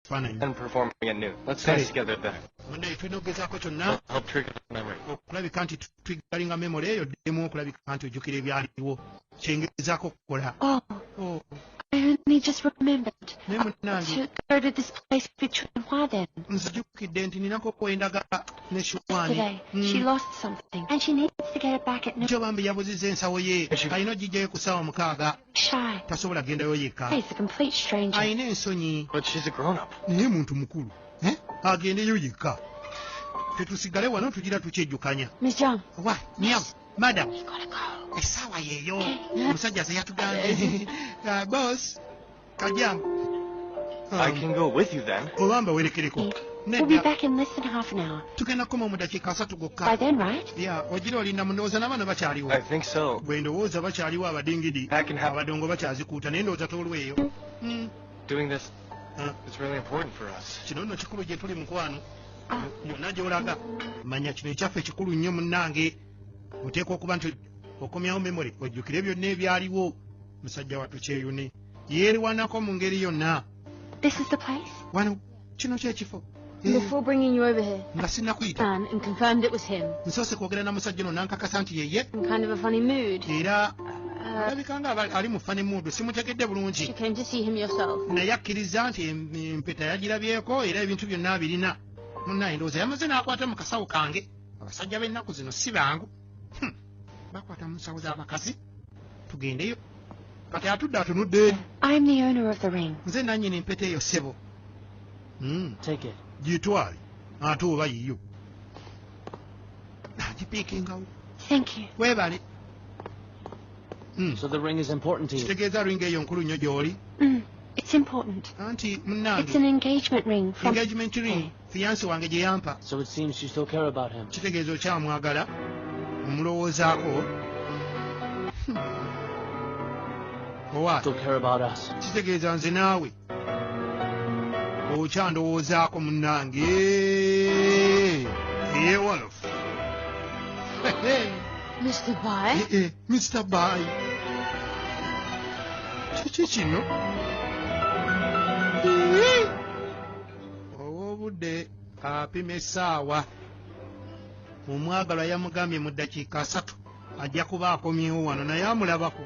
Kifaananyi. And performing at noon. Let's dance together then. Munnaye, tulina okugezaako kyonna Help trigger the memory. Okulabika nti tutriggeringa memory eyo, ddemu okulabika nti ojjukira ebyaliwo, kyengezaako okukola. Oh, Oh, I only just remembered naye munnange, to go to this place with Chunhua then. Nzijukidde nti ninako okwendaga ne Shuwani. Today, she lost something and she needs to get it back at noon. Kyo bambi yabuziza ensawo ye, alina ogijjayo ku ssaawa 6. Shy. Tasobola kugendayo yekka. He's a complete stranger. Alina ensonyi. But she's a grown up. Naye muntu mukulu. Eh? Agendeyo yekka, tetusigale wano tugira tukyejjukanya. Miss Jung, Wa nyaw madam. You gotta go. Essaawa yeeyo omusajja ze yatugambye. Ah, boss kajja. I can go with you then. Oba mbawerekereko? We'll be Nedda. back in less than half an hour. Tugenda kukoma mu dakiika 30 By gokka. then, right? Ya, ogira olinda mundowooza n'abaana bakyaliwo. I think so. Bwe ndowooza bakyaliwo abadingidi. I can have Abadongo bakyazikuuta, naye ndowooza tolweyo. Doing this is really important for us. Kino nno kikulu gye tuli, mukwano. Ah. Yonna gy'olaga manya kino ekyaffe kikulu nnyo. Munnange, oteekwa okuba nti okomyawo memory, ojjukire byonna ebyaliwo. Musajja wattu kyeyune yeerwanako mu ngeri yonna. This is the place? Wano kino kyekifo. Eh, Before bringing you over here, nga sinnakuyita, man, and confirmed it was him. Nsoose kwogera na musajja ono nankakasa nti yeye. In kind of a funny mood. Era alabika nga ali mu funny mood, simutegedde bulungi. You came to see him yourself. Naye akkiriza nti empeta yagirabyeko era ebintu byonna abirina. Munnaye, ndowooza yamaze n'akwata mu kasawo kange. Abasajja b'ennaku zino si bangu. Bakwata mu nsawo z'abakazi. Tugendeyo kati, atudde atunudde eri. I'm the owner of the ring. Nze nannyini empeta eyo, ssebo. Take it. Gitwale ate oba yiyo, agipiikingawo. Thank you. Weebale. So the ring is important to you. Kitegeeza ring eyo nkulu nnyo gy'oli. It's important. Anti It's munnange, an engagement ring from. Engagement ring fiancé wange gye yampa. So it seems you still care about him. Kitegeeza okyamwagala, omulowoozaako. Owa Still care about us. Kitegeeza nze naawe okyandowoozaako, munnange eyewalofu. Mr. Bai? Mr. Bai, kiki kino? Ow'obudde apima essaawa. Omwagalwa yamugambye mu ddakiika 30 ajja kuba akomyewo wano, naye amulabako.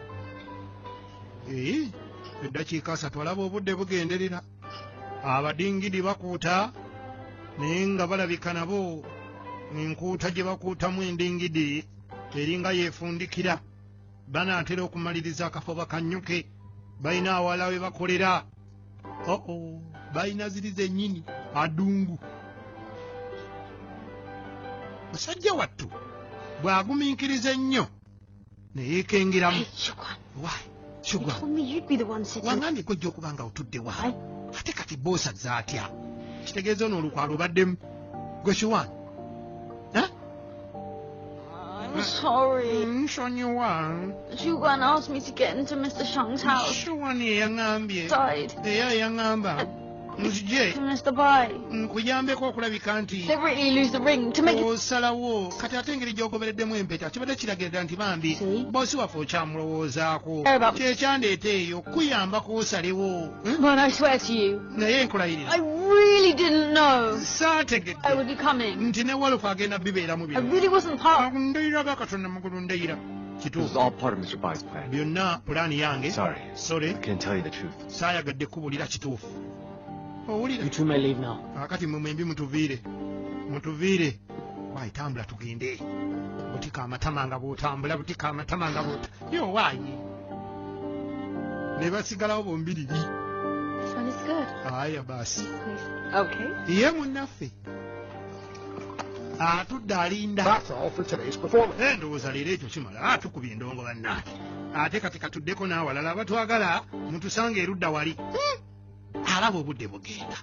Ee, eddakiika 30, alaba obudde bugenderera, abadingidi bakuuta, naye nga balabika nabo enkuuta gye bakuutamu endingidi eringa yeefundikira. Banaatera okumaliriza akafo bakanyuke. Balina awala we bakolera. Oo, balina ziri zennyini adungu. Musajja wattu bw'agumiikiriza ennyo ne yeekengeramu. Hey, Shukwan. Why, You Shugwan, told me you'd be the one sitting. wangambye kojja okuba nga otudde wa, ate kati boss azze atya? Kitegeeza ono olukwa lubaddemu gwe Shuwan. I'm sorry. Nsonyiwa. Shuguan asked me to get into Mr. Shang's house. Shuwan yeyaŋŋambye. Died. Era yaŋŋamba nzije To Mr. Bai. Nkuyambeko okulabika nti Deliberately lose the ring to make it. Osalawo kati, ate engeri gy'ogobereddemu empeta kibadde kiragira nti bambi See? boss waffe okyamulowoozaako. Kyekyandeeta eyo kuyambako osalewo. Eh? But I swear to you, Naye nkulayirira, I really didn't know I saategedde would be coming. Nti ne Walufu agenda bibeeramu I bino. really wasn't part. Ndayira ga Katonda mugulu, ndayira. This is Kituufu. all part of Mr. Bai's plan. Byonna pulaani yange. Sorry. Sorry. I couldn't tell you the truth. Saayagadde kubulira kituufu, owulira? You two may leave now. Akati mwe mwembi mutuviire, mutuviire. Waayi, tambula tugende. Butika amatama nga bw'otambula, butika amatama nga bwota yo. Waayi, ne basigalawo bombiriri. This one is good. Aya baasi. Please. Okay. Ye munnaffe atudde alinda. That's all for today's performance. Eh, ndowooza leero ekyo kimala. Atukubye endongo bannange. Ate kati katuddeko n'awalala abatwagala mutusanga erudda wali. Alaba obudde bugenda.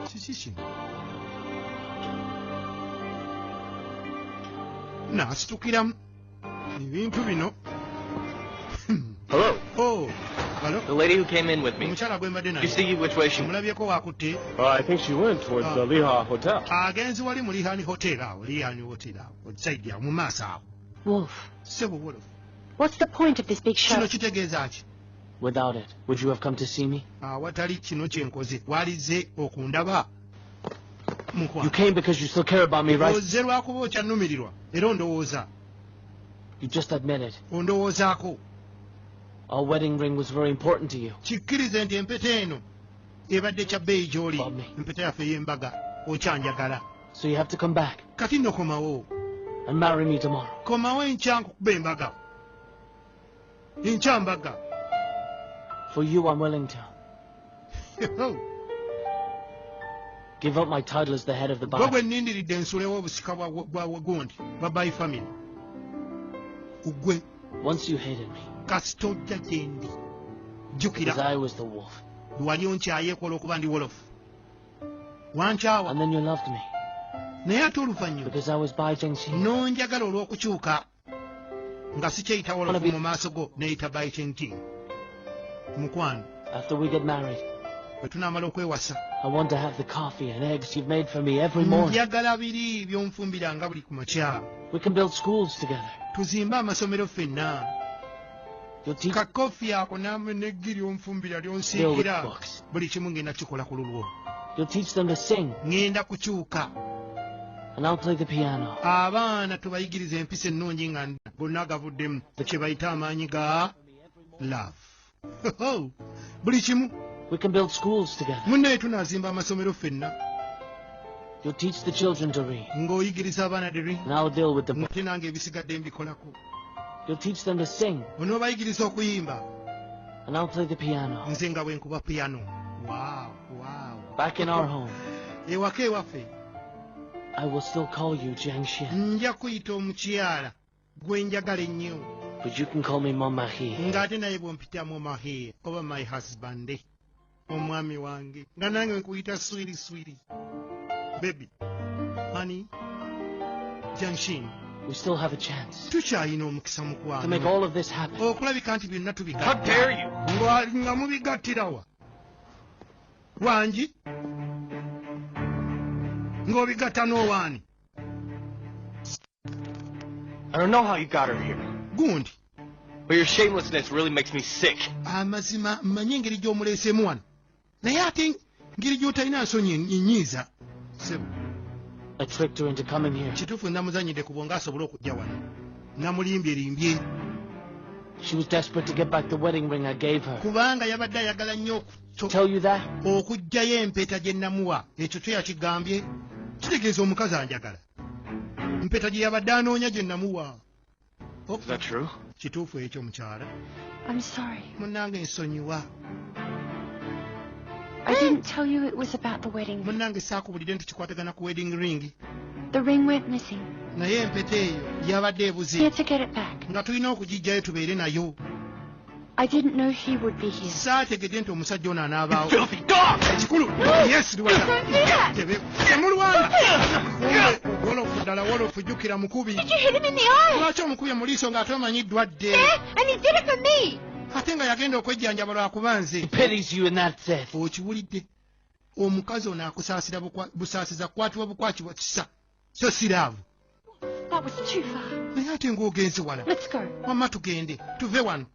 Kiki kino? N'asitukiramu ebintu bino. Hello. Oh, hello. The lady who came in with me. Omukyala gwe mbadde You naye see which way she omulabyeko wakutte? I think she went towards Ah. the Liha Hotel. Agenzi wali mu Lihani Hotel awo, Lihani Hotel awo side awo mu maaso awo. Wolf, Ssebo Wolf. What's the point of this big show? Kino kitegeeza ki? Without it, would you have come to see me? Awatali kino kyenkoze, walize okundaba? You Mukwano, came because you still care about me, right? ozze lwakuba okyannumirirwa era ondowooza. You just admitted. Ondowoozaako. Our wedding ring was very important to you. Kikkirize nti empeta eno ebadde kya bbeeyi gy'oli. Love me. Empeta yaffe ey'embaga, okyanjagala. So you have to come back Kati nno komawo and marry me tomorrow. Komawo enkya nkukuba embaga, enkya mbaga. For you, I'm willing to give up my title as the head of the Gwe gwe body. nnindiridde nsulewo obusika bwa gundi bwa Bai family gwe. Once you hated me Kasita ojja gye ndi, because jjukira I was the wolf, wali onkyayeekola okuba ndi wolofu, wankyawa. and then you loved me Naye ate oluvannyuma because I was Bai Jingxi. n'onjagala olw'okukyuka nga sikyeyita wolofu mu maaso go, neyita Bai Chenting, mukwano. After we get married, Bwe tunaamala okwewasa, I want to have the coffee and eggs you've made for me every morning. Njagala biri byonfumbiranga buli ku makya. We can build schools together. Tuzimbe amasomero ffenna. You'll teach Kakofi ako neggi lyonfumbira deal with lyonsiikira, books. Buli kimu ngenda kikola ku lulwo. You'll teach them to sing, Ŋŋenda kukyuka. and I'll play the piano. Abaana tubayigiriza empisa ennungi nga gonna gavuddemu kye bayita amaanyi ga love, buli kimu. We can build schools together. Munnaye, tunaazimba amasomero ffenna. You'll teach the children to read, Ng'oyigiriza abaana deri, and I'll deal with the books. ate nange ebisigadde mbikolako. You'll teach them to sing, Onoobayigiriza okuyimba, and I'll play the piano. Nze nga bwe nkuba piyano. Wow. Back in our home, Ewaka ewaffe, I will still call you Jiang Xian, nja kuyita omukyala gwe njagala ennyo, but you can call me Mon Mari. Ng'ate naye bw'ompitamu mahe oba my husband, omwami wange, nga nange nkuyita sweetie, sweetie, baby, honey, Janshin. We still have a chance Tukyalina omukisa, to mukwano, make all of this happen. Okulabika nti byonna How tubigatta. dare you? Nga mubigattirawa wangi ng'obigatta n'owaani? I don't know how you got her here, Gundi, but your shamelessness really makes me sick. Amazima mmanyi engeri gy'omuleeseemu wano, naye ate ngeri gy'otalina nsonyi ennyiiza, sebo. I tricked her into coming here. Kituufu namuzanyidde ku bwongo asobole okujja wano, namulimbye limbye. She was desperate to get back the wedding ring I gave her. Kubanga yabadde ayagala nnyo Tell you that? okuggyayo empeta gye namuwa. Ekyo kyo yakigambye, kitegeeza omukazi anjagala, mpeta gye yabadde anoonya gye namuwa. Oh, Is that true? Kituufu ekyo, mukyala? I'm sorry. Munnange, nsonyiwa. I didn't tell you it was about the wedding ring. Munnange, saakubulidde nti kikwatagana ku wedding ring. The ring went missing. Naye empeta eyo yabadde ebuze. We had to get it back. Nga tulina okugiggyayo tubeere nayo. I didn't know he would be here. Saategedde nti omusajja ono anaabaawo. Filthy dog! Ekikulu yes. Don't do that! Temulwana. Wolofu ddala wolofu, jjukira mukubi. Did you hit him in the eye? Lwaki omukubye mu liiso ng'ate omanyiddwa dde? Yeah, and he did it for me. Ate nga yagenda okwejjanjaba lwakuba nze. He pities you and that's it. Okiwulidde, omukazi ono akusaasira busaasiza, kukwatibwa bukwatibwa kisa, so si love. That was too far. Naye ate ng'ogenze wala. Let's go. Wamma tugende, tuve wano.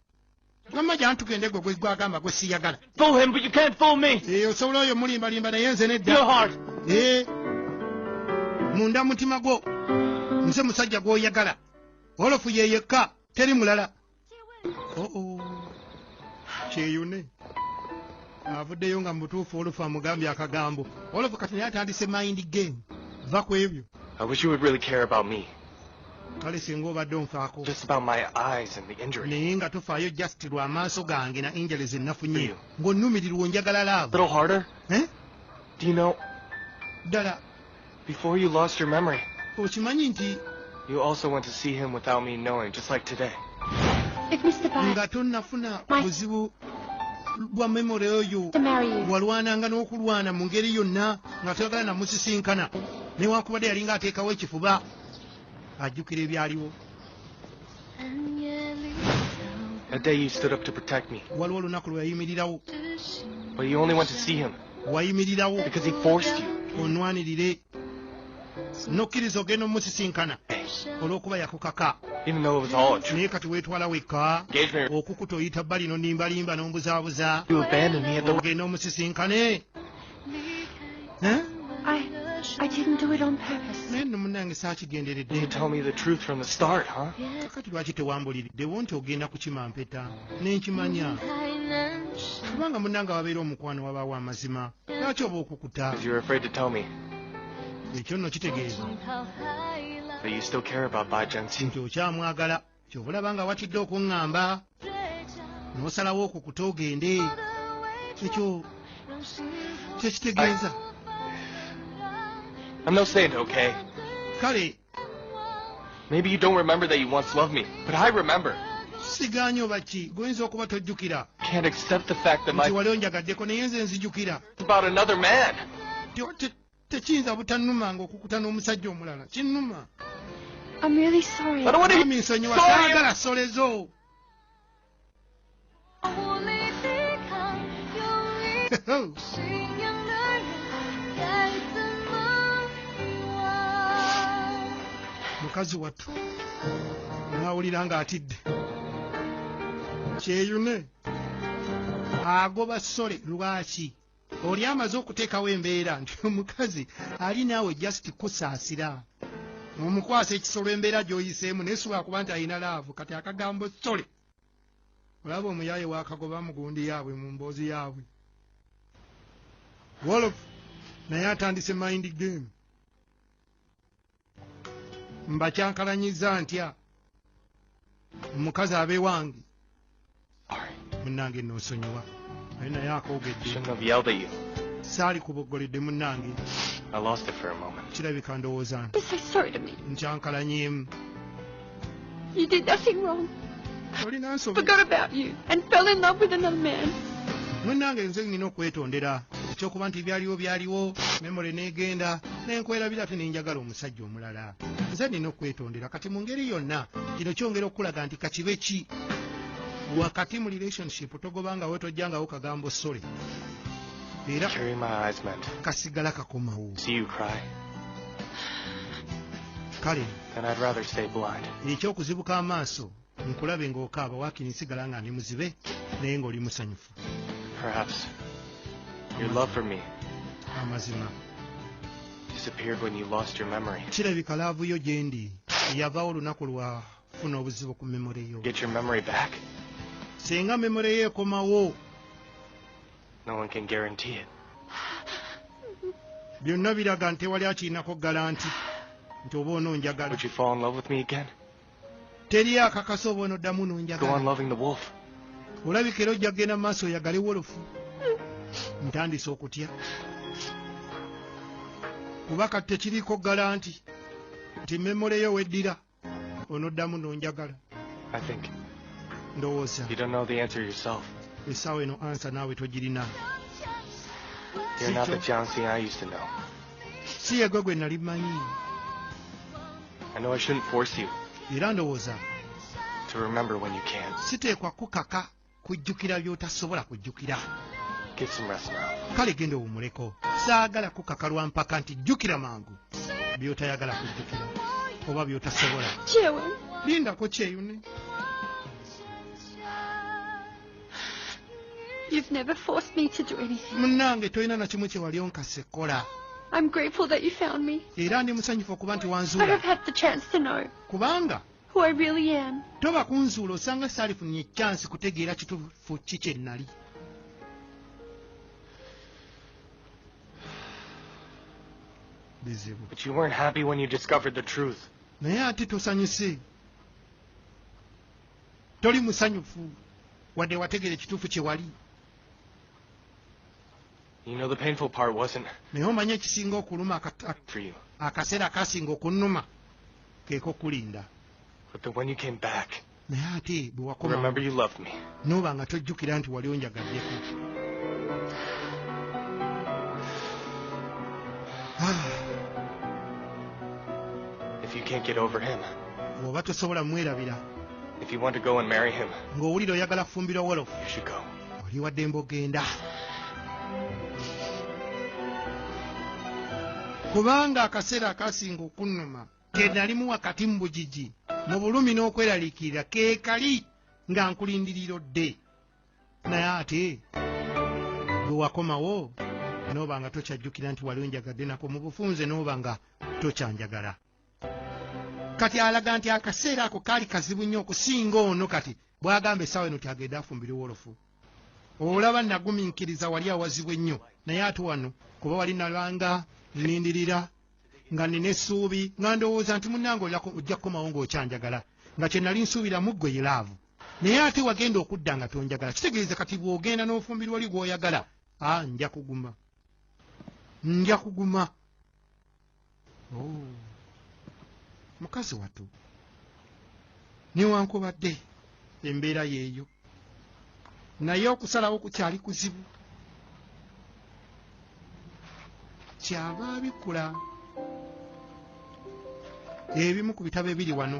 Wamma jani tugende, gwe gwe gwagamba gwe siyagala. Fool him, but you can't fool me. Eh, osobola oyo mulimbalimba, naye nze Your nedda. heart. Eh, munda mutima gwo nze musajja gw'oyagala, olofu ye yekka, teri mulala. Oo, kyeyune avuddeyo nga mubutuufu olofu amugambye akagambo. Olofu kati naye atandise mind game, va ku ebyo. I wish you would really care about me. Kale singa obadde onfaako. Just about my eyes and the injury. Naye nga tofaayo just lwa maaso gange na injury ze nafunye, Eyo. ng'onnumirirwa, onjagala A love. little harder? Eh? Do you know, Ddala, before you lost your memory, okimanyi nti you also went to see him without me knowing, just like today. If Mr. Bai nga tonnafuna buzibu bwa memory oyo, to marry you, walwananga n'okulwana mu ngeri yonna nga toyagala namusisinkana, newankubadde yalinga ateekawo ekifuba, ajjukira ebyaliwo. That day you stood up to protect me, Waliwo olunaku lwe yayimirirawo. But you only went to see him Wayimirirawo because he forced you. Onwanirire, nokkiriza ogenda omusisinkana olw'okuba yakukaka. Even though it was all a Naye kati weetwala wekka. Engagement. Okukuta oyita bbali n'onimbalimba n'ombuzaabuza. You abandoned me at the Ogenda omusisinkane. Eh? I didn't do it on purpose. Naye nno munnange saakigenderedde. You tell me the truth from the start, huh? Kakati lwaki tewambuliriddewo nti ogenda kukima mpeta nenkimanya? Kubanga munnange wabeera omukwano wabaawo amazima, lwaki oba okukuta? Because you were afraid to tell me Ekyo nno kitegeeza that you still care about Bai Jiangxi. Nti okyamwagala, kyova olaba nga watidde okuŋŋamba n'osalawo okukuta ogende. Ekyo kyekitegeeza. I'm no saint, okay? Kale. Maybe you don't remember that you once loved me, but I remember. Sigaanye oba ki, goyinza okuba tojjukira Can't accept the fact that my nti wali onjagaddeko, naye nze nzijukira. About another man. Tekiyinza butannuma ng'okukuta n'omusajja omulala kinnuma. I'm really sorry. I don't want to Mami, nsonyiwa. Sorry. Saagala solezo. 无力抵抗，用力信仰的人该怎么遗忘？ Mukazi wattu n'awulira ng'atidde kyeyune agoba sorry. Lwaki oli amaze okuteekawo embeera nti omukazi ali naawe just kusaasira, omukwasa ekisolo embeera gy'oyiseemu, naye si lwakuba nti alina love. Kati akagambo sorry olaba omuyaaye wakagoba mu gundi yaabwe, mu mboozi yaabwe. Wolof naye atandise mind game, mbakyankalanyiza ntya omukazi abewange? Sorry. Munnange nosonyiwa, naye naye akoogedde. Shouldn't have yelled at you. Saali kuboggoledde munnange. I lost it for a moment. Kirabika ndowooza nti You're so sorry to me. nkyankalanyeemu. You did nothing wrong. Olina nsobi. Forgot about you and fell in love with another man. Munnange, nze nina okwetondera ekyokuba nti byaliwo byaliwo, memory n'egenda nenkwerabira ate nenjagala omusajja omulala. Nze nina okwetondera. Kati mu ngeri yonna kino kyongera okulaga nti kakibe ki wakati mu relationship, togobangawo, tojjangawo kagambo sorry, era Tear in my eyes meant. Kasigala kakomawo. See you cry. Kale. Then I'd rather stay blind. Ekyokuzibuka amaaso nkulabe ng'okaaba, waakiri nsigala nga ndi muzibe naye ng'oli musanyufu. Perhaps your love for me Amazima disappeared when you lost your memory. Kirabika love yo gye ndi yavaawo olunaku lwafuna obuzibu ku memory yo. Get your memory back. Singa memory yo ekomawo. No one can guarantee it. Byonna biraga nti tewali akirinako guarantee nti oba onoonjagala. Would you fall in love with me again? Teri akakasa oba onoddamu Go on nonjagala. loving the wolf. Olabika era ojja kugenda mu maaso oyagale wolf. Ntandise okutya kuba kati tekiriiko guarantee nti memory yo weddira onoddamu nonjagala. I think Ndowooza you don't know the answer yourself. Essaawa eno answer naawe togirina. You're not the Sikyo. Jiangxi I used to know. Si yegwe gwe nali mmanyi. I know I shouldn't force you Era ndowooza to remember when you can't. siteekwa kukaka kujjukira by'otasobola kujjukira. Get some rest now. Kale genda owummuleko, saagala kukaka lwa mpaka nti jjukira mangu by'otayagala kujjukira oba by'otasobola. Chewen, Lindako, Kyeyune. You've never forced me to do anything. Munnange, tolina na kimu kye wali onkase kola. I'm grateful that you found me. Era ndi musanyufu okuba nti But wanzuula. I've had the chance to know Kubanga who I really am. Toba kunzuula, osanga saalifunye chance kutegeera kituufu ki kye nnali. Bizibu. But you weren't happy when you discovered the truth. Naye ate tosanyuse, toli musanyufu wadde wategeera ekituufu kye wali. You know, the painful part wasn't Naye omanye ekisinga okuluma for you. akaseera akasinga okunnuma keeko kulinda. But then when you came back, Naye ate bwe wakoma remember you loved me. N'oba nga tojjukira nti wali onjagaddeko. Ah, If you can't get over him, bw'oba tosobola mwerabira, if you want to go and marry him, ng'owulira oyagala kufumbirwa Wolof, you should go. Oli waddembe ogenda, kubanga akaseera akasinga okunnuma ke nalimu wakati mu bugigi Mu bulumi n'okweraliikirira keekali nga nkulindirira odde. Naye ate bwe wakomawo n'oba nga tokyajjukira nti wali onjagadde nako, mu bufunze n'oba nga tokyanjagala. Kati alaga nti akaseera ako kaali kazibu nnyo okusinga ono kati bw'agamba essaawa eno tyagenda afumbire wolofu. Olaba nagumiikiriza wali awazibu ennyo, naye ate wano kuba wali nalanga nnindirira nga nina essuubi nga ndowooza nti munnange ojja kukomawo ng'okyanjagala, nga kye nali nsuubira mu ggwe ye love, naye ate wagenda okudda nga tonjagala. Kitegeeza kati bw'ogenda n'ofumbirwa oli gw'oyagala, a nja kuguma, nja kuguma. Oh. Mukazi wattu newankubadde embeera yeeyo, naye okusalawo kukyali kuzibu. Kyava abikula ebimu ku bitabo ebiri wano.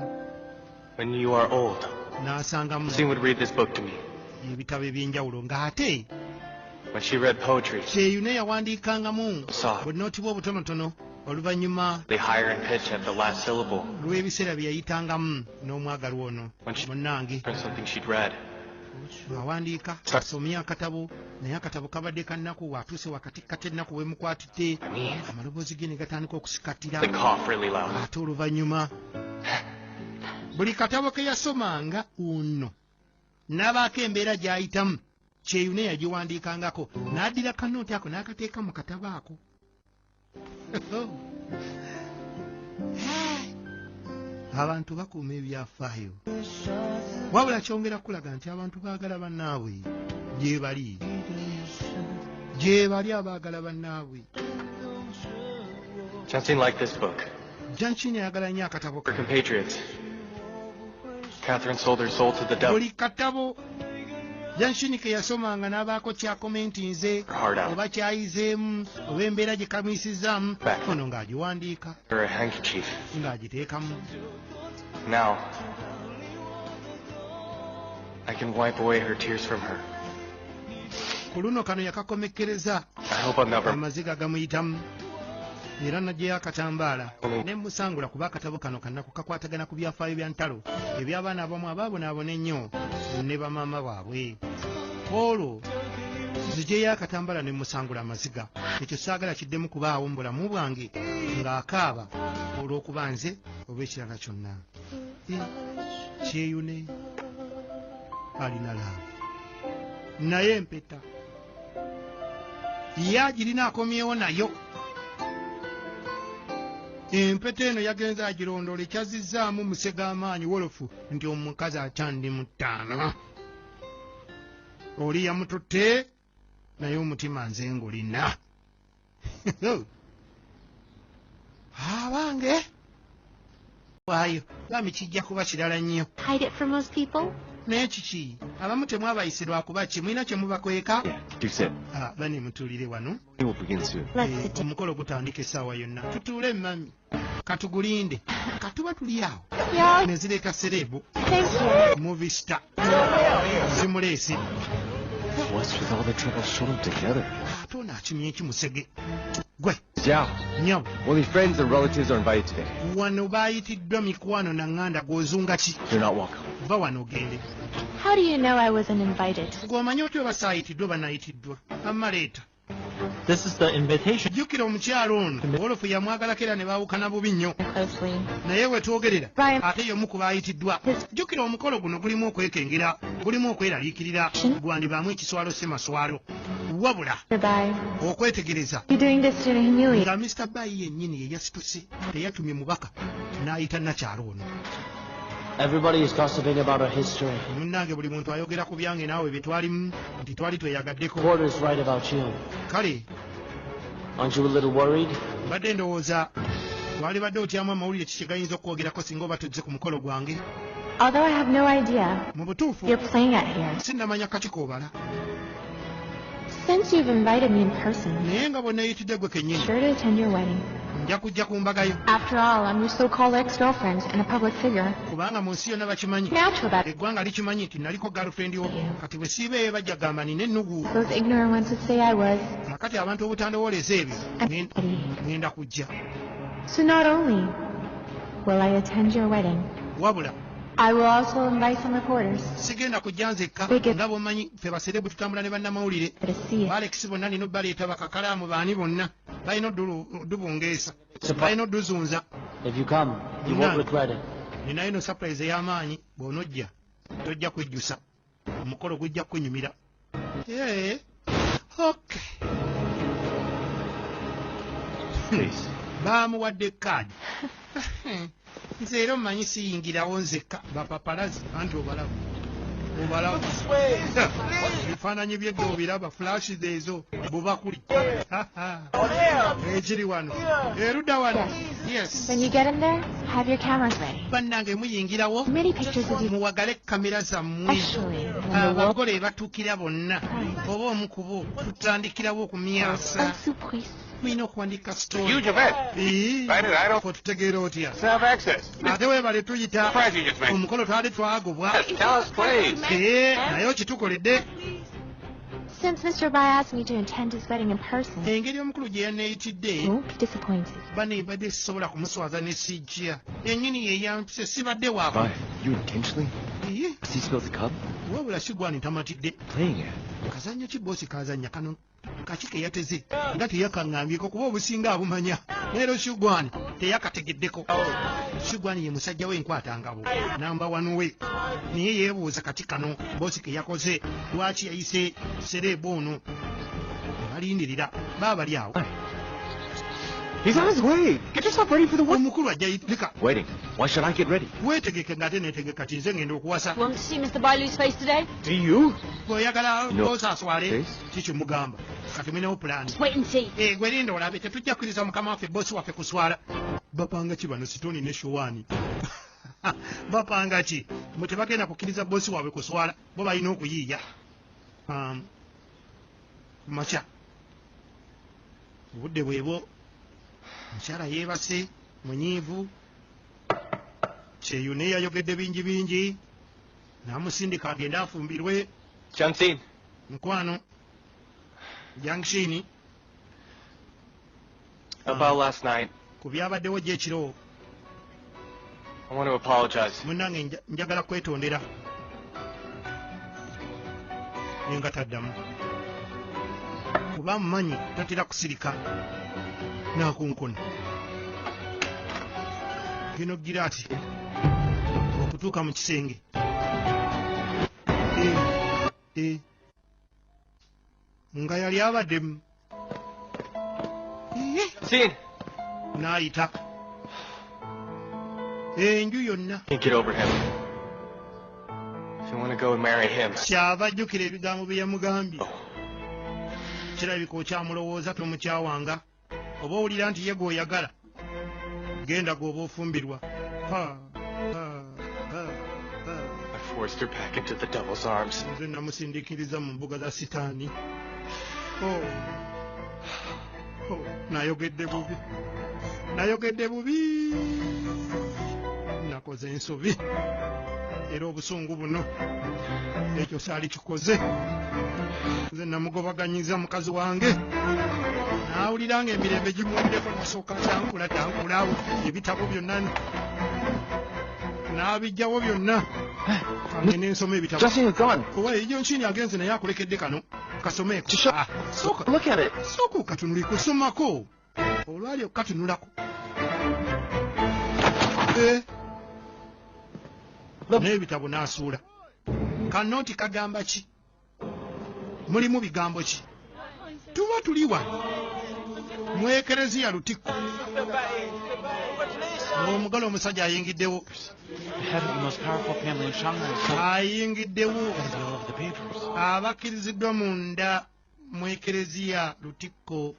When you are old, n'asangamu Christine would read this book to me. ebitabo ebyenjawulo ng'ate When she read poetry, Kyeyune yawandiikangamu Soft. bunooti bwe obutonotono oluvannyuma the higher in pitch at the last syllable. lw'ebiseera bye yayitangamu n'omwagalwa ono. Munnange, From something she'd read. awandiika, asomye akatabo, naye akatabo kabadde kannaku. Atuuse wakati kata ennaku wemukwatidde, Me. amaloboozi ge ne gatandika okusikatira. They cough really loud. Ate oluvannyuma buli katabo ke yasomanga ono n'abaako embeera gy'ayitamu, Kyeyune yagiwandiikangako n'addira kanooti ako n'akateeka mu katabo ako. Abantu bakuuma ebyafaayo, wabula kyongera kulaga nti abantu baagala bannaabwe. Gye bali, gye bali abaagala bannaabwe. Justine liked this book. Janchini ayagala nnyo akatabo Her kano. compatriots. Catherine sold her soul to the devil. Buli katabo Janshini ke yasomanga n'abaako kyakomentinze Her heart out. oba kyayizeemu oba embeera gye kamuyisizaamu, Back. ono ng'agiwandiika Her a handkerchief. ng'agiteekamu. Now, I can wipe away her tears from her. Ku luno kano yakakomekkereza I hope I'll never. amaziga gamuyitamu, era n'aggyayo akatambaala ne musangula, kuba akatabo kano kannaku kakwatagana ku byafaayo bya ntalo eby'abaana abamu abaabonaabona ennyo ne bamaama baabwe. Olwo nzigyeyo akatambaala ne musangula amaziga. Ekyo saagala kiddemu kubaawo mu bulamu bwange ng'akaaba olw'okuba nze oba ekirala kyonna. Eh, Kyeyune alina love, naye empeta ye agirina, akomyewo nayo. Empeta eno yagenze agirondoola, ekyazizzaamu musega amaanyi wolofu nti omukazi akyandi mu ttaano oli yamututte, naye omutima nze ngulina. Abange waayo bambi kijja kuba kirala nnyo. Hide it from most people? Naye kiki, abamu temwabayise lwakuba ki mulina kye mubakweka? Yeah, do sit. Ah, bane mutuulire wano. We will begin soon. Let's Eh, sit down. omukolo gutandika essaawa yonna, tutuule mami, katugulinde katuba tuli awo. Yeah, Ne zireeta celeb thank you. movie star zimuleese. What's with all the trouble showed up together? Ate ono akimye ekimusege gwe. Yeah. Nyabo. Only friends and relatives are invited today. Wano baayitiddwa mikwano na ŋŋanda, gw'ozunga ki? You're not welcome. Va wano ogende. How do you know I wasn't invited? Gw'omanyi otya oba saayitiddwa? Banayitiddwa amaleeta. This is the invitation. Jjukira omukyalo ono wolofu yamwagalako era ne baawukana bubi nnyo. Closely. Naye we twogerera Brian. ate y'omu ku baayitiddwa. Jjukira omukolo guno gulimu okwekengera, gulimu okweraliikirira, gwandibaamu ekiswalo si maswalo, wabula Goodbye. okwetegereza You're doing this to humiliate. nga Mr Bayi yennyini ye yasituse, teyatumye mubaka n'ayita nakyalo ono. Everybody is gossiping about our history. Munnange, buli muntu ayogera ku byange naawe bye twalimu nti twali tweyagaddeko. Porter's right about you. Kale. Aren't you a little worried? Mbadde ndowooza twalibadde otyamu amawulire kiki gayinza okwogerako singa oba tuzze ku mukolo gwange. Although I have no idea Mu butuufu you're playing at here. sinnamanya kaki koobala. Since you've invited me in person, Naye nga bwe neeyitidde gwe kennyini, sure to attend your wedding. nja kujja ku mbagayo. After all, I'm your so-called ex-girlfriend and a public figure. Kubanga mu nsi yonna bakimanyi, Natural about eggwanga likimanyi nti naliko girlfriend wo. Kati bwe siibeeyo bajja gamba nina ennugu. Those ignorant ones would say I was. Kakati abantu obutandowooleza ebyo, I'm petty. ŋŋenda kujja. So not only will I attend your wedding, Wabula I will also invite some reporters sigenda kujja nzekka. Nga bw'omanyi, ffe ba celeb tutambula ne bannamawulire. To see it. Alex bonna nina baleeta, bakakalaamu baani bonna balina oddubungeesa, balina odduzunza. If you come, you won't regret it. Ninayo no surprise ey'amaanyi. Bw'onojja tojja kwejjusa, omukolo gujja kunyumira. Eh, okay. Please. Baamuwadde kaadi. Nze era omumanyi siyingirawo nzekka, ba paparazzi anti obalaba, obalaba ebifaananyi byedda, obiraba, flash ezo bubakuli ekiri wano erudda wano, yes. When you get in there, have your cameras ready. Bannange, muyingirawo, Many pictures of you, muwagale kamera zammwe. especially when the world Abagole batuukira bonna oba omu ku bo tutandikirawo okumyasa. Oh, surprise. Mulina okuwandika story. Huge event. Right, I don't Otutegeera otya? have access. Ate weebale tuyita. Surprise you just made. Omukolo twali twagobwa. Yes, tell us, please. Ee, naye okitukoledde. Since Mr. Bai asked me to attend his wedding in person, Engeri omukulu gye yaneeyitidde, I won't be disappointed. Bane mbadde sisobola kumuswaza ne sijja yennyini yeyampise, sibadde waako. Bai, you intentionally Iye, seatbelt the cub? Wabula sigwani tamatidde. Playing it. Kazannyo ki boosi kazannya kano kaki ke yateze nga teyakaŋŋambyeko, kuba obusinga abumanya leero Shugwani teyakategeddeko. Shugwani ye musajja we enkwatangabo namba wanu we, naye yeebuuza kati kano boosi ke yakoze lwaki yayise celeb ono. Balindirira baabali awo. He's on his way. Get yourself ready for the wedding. Omukulu ajja leka. Waiting. Why should I get ready? Weetegeke ng'ate neetegeka ti nze ngenda okuwasa. Want to see Mr. Bai lose face today? Do you? Bw'oyagala No. boosi aswale, Face? kikimugamba kati mulinawo pulaani. Wait and see. Eh, gwe linda olabe, tetujja kukkiriza mukama waffe, boosi waffe kuswala. Bapanga ki bano? Sitoni ne Shuwaani bapanga ki? Mwe tebagenda kukkiriza boosi waabwe kuswala, bo balina okuyiiya. Makya obudde bwebwo, mukyala yeebase munyiivu, kyeyune yayogedde bingi bingi n'amusindika agende afumbirwe. Junction. Mukwano Junction. About last night, Ku byabaddewo gye ekiro, I want to apologize. Munnange, njagala kwetondera. Naye nga taddamu, kuba mumanyi tatera kusirika n'akunkuna gino gira ati okutuuka mu kisenge. Eh, eh. Nga yali abaddemu. Iye, Scene. n'ayita enju yonna. Can't get over him. If you want to go and marry him, Kyava ajjukira ebigambo bye yamugambye. Kirabika okyamulowooza, tomukyawanga, oba owulira nti ye gw'oyagala, genda gw'oba ofumbirwa. Ha, ha, ha, ha. I forced her back into the devil's arms. Nze namusindiikiriza mu mbuga za sitaani. Oh. Oh, nayogedde bubi, nayogedde bubi, nakoze ensobi, era obusungu buno ekyo saali kikoze. Nze namugobaganyiza mukazi wange, naawulira nga emirembe gimuweddeko, nasooka tankula tankula awo ebitabo byonna n'abijjawo byonna kange nensoma ebitabo. Justin is gone. Owa ejo nshini agenze, naye akulekedde kano kasomeeko. Ah, sooka. Look at it. Sooka okatunuli kusomako olwali okukatunulako. Eh, n'ebitabo n'asuula. Kanooti kagamba ki? Mulimu bigambo ki? Tuba tuli wano mu ekereziya Lutikko ng'omugala omusajja ayingiddewo. The head of the most powerful family in Shanghai. So Ayingiddewo. it'll be all over the papers. Abakkiriziddwa munda mu ekereziya Lutikko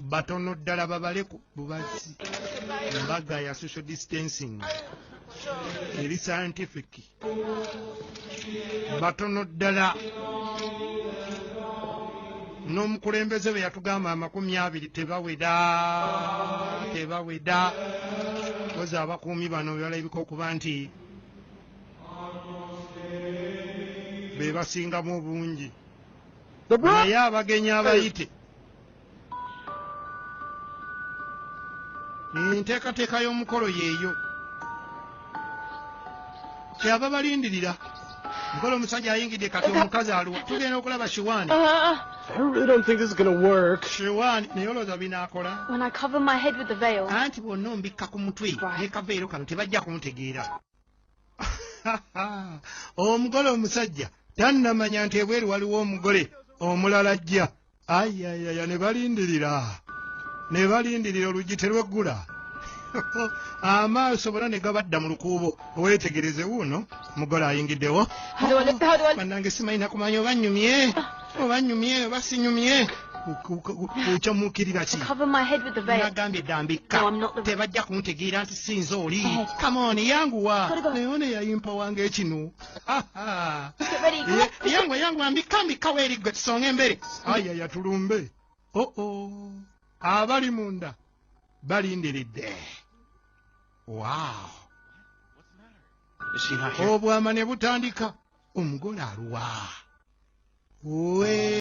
batono ddala, babale ku bubazi. Embaga ya social distancing eri scientific, batono ddala. N'omukulembeze bwe yatugamba 20 tebaweda, tebaweda. Kozi abakuumi bano balabika okuba nti be basingamu obungi, naye abagenyi abayite. Enteekateeka y'omukolo yeeyo. Kyeyava balindirira. Mugole omusajja ayingidde, kati omukazi aluwa? Tugenda okulaba Shiwaani. I really don't think this is gonna work. Shiwaani, naye olowooza binaakola? When I cover my head with the veil, Anti bwonna ombikka ku mutwe ne kaveero kano, tebajja kuntegeera. Omugole omusajja tannamanya nti ebweru waliwo omugole omulala ajja. Ayayaya, ne balindirira, ne balindirira, oluggi terweggula, amaaso bonna ne gabadda mu lukuubo. Weetegereze, wuuno mugole ayingiddewo. How do I look? How do I Bannange, simanyi kumanya oba nnyumye, oba nnyumye, oba sinyumye. Okyamuukirira ki? Cover my head with the veil? Nagambye dda mbikka. No, I'm not the Tebajja kuntegeera nti sinza oli. Ahead. Come on, yanguwa. Gotta go. Naye ono yayimpa wange ekinu. Get ready. Come on. Yanguwa, yanguwa, mbikka, mbikka, weeri gwe, tusonga embere. Ayaya, tulumbe. Oo, abali munda balindiridde. Wow. Is she not here? Obwama ne butandika. Omugole aluwa? We